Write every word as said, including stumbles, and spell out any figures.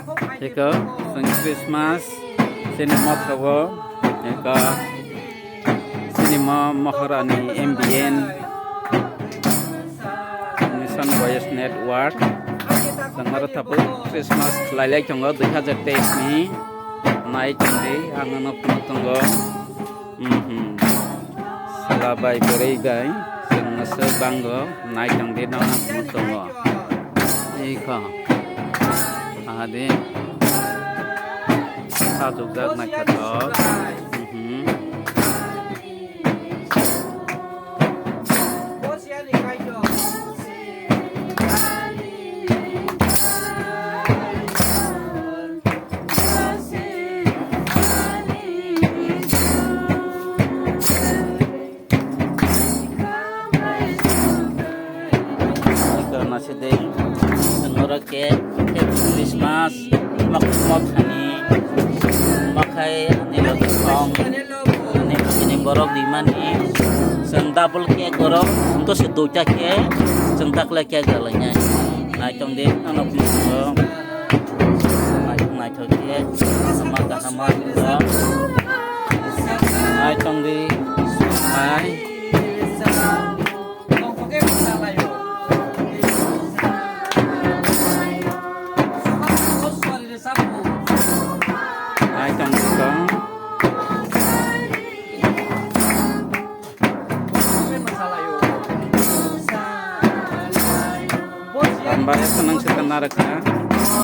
Eko, chwng Christmas chini mothogo, eko, chini mo mohorani M B N, Mission Voice Network. Chwng oro tabuk Christmas khlailai tongo dui hazar teis ni. Nai tongdi, ang no phunuk tongo. Mhm. Sala bai bwrwi bai chwng aswk bango, nai tongdi, nono phunuk tongo. Ikha. Ahadi. Sajukjak naithotok. Mhm. Ito na si ding. Chwng oro cake, Happy Christmas, mok mok thani, mokhai ani logi song, ani logi ni borok rimani, chwng double cake oro, to se duita cake, chwng takle cake dalai nai. Nai tong di, ano pung. Naithok naithok khe, kaham kaham ma. Nai tong di, nai. Nai tong di kong. Tambaya senang setan narak na.